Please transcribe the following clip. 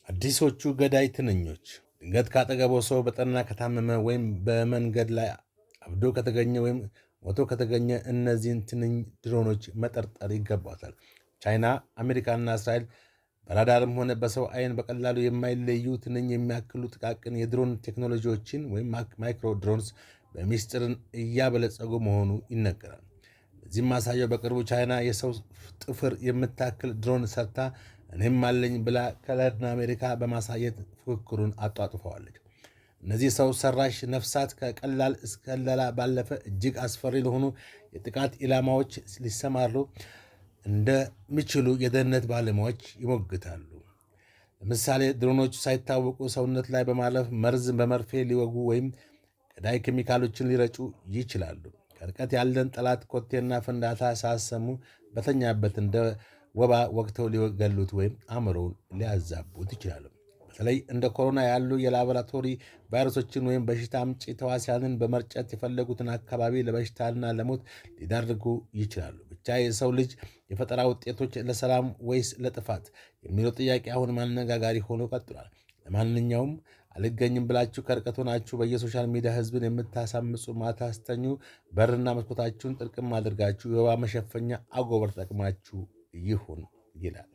አዲሶቹ ገዳይ ትንኞች። ድንገት ካጠገቦ ሰው በጠና ከታመመ ወይም በመንገድ ላይ አብዶ ከተገኘ ወይም ሞቶ ከተገኘ እነዚህን ትንኝ ድሮኖች መጠርጠር ይገባታል። ቻይና፣ አሜሪካና እስራኤል በራዳርም ሆነ በሰው አይን በቀላሉ የማይለዩ ትንኝ የሚያክሉ ጥቃቅን የድሮን ቴክኖሎጂዎችን ወይም micro drones በሚስጥር እያበለጸጉ መሆኑ ይነገራል። ለዚህም ማሳያው በቅርቡ ቻይና የሰው ጥፍር የምታክል ድሮን ሰርታ እኔም አለኝ ብላ ከለድና አሜሪካ በማሳየት ፉክክሩን አጧጥፈዋለች። እነዚህ ሰው ሰራሽ ነፍሳት ከቀላል እስከለላ ባለፈ እጅግ አስፈሪ ለሆኑ የጥቃት ኢላማዎች ሊሰማሩ እንደሚችሉ የደህንነት ባለሙያዎች ይሞግታሉ። ለምሳሌ ድሮኖቹ ሳይታወቁ ሰውነት ላይ በማለፍ መርዝ በመርፌ ሊወጉ ወይም ገዳይ ኬሚካሎችን ሊረጩ ይችላሉ። ከርቀት ያለን ጠላት ኮቴና ፍንዳታ ሳያሰሙ በተኛበት እንደ ወባ ወግተው ሊገሉት ወይም አእምሮውን ሊያዛቡት ይችላሉ። በተለይ እንደ ኮሮና ያሉ የላቦራቶሪ ቫይረሶችን ወይም በሽታ አምጪ ተዋሲያንን በመርጨት የፈለጉትን አካባቢ ለበሽታና ለሞት ሊዳርጉ ይችላሉ። ብቻ የሰው ልጅ የፈጠራ ውጤቶች ለሰላም ወይስ ለጥፋት የሚለው ጥያቄ አሁን አነጋጋሪ ሆኖ ቀጥሏል። ለማንኛውም አልገኝም ብላችሁ ከርቀት ሆናችሁ በየ social media ህዝብን የምታሳምጹ ማታ ስተኙ በርና መስኮታችሁን ጥርቅም አድርጋችሁ የወባ መሸፈኛ አጎበር ጠቅማችሁ ይሁን ይላል።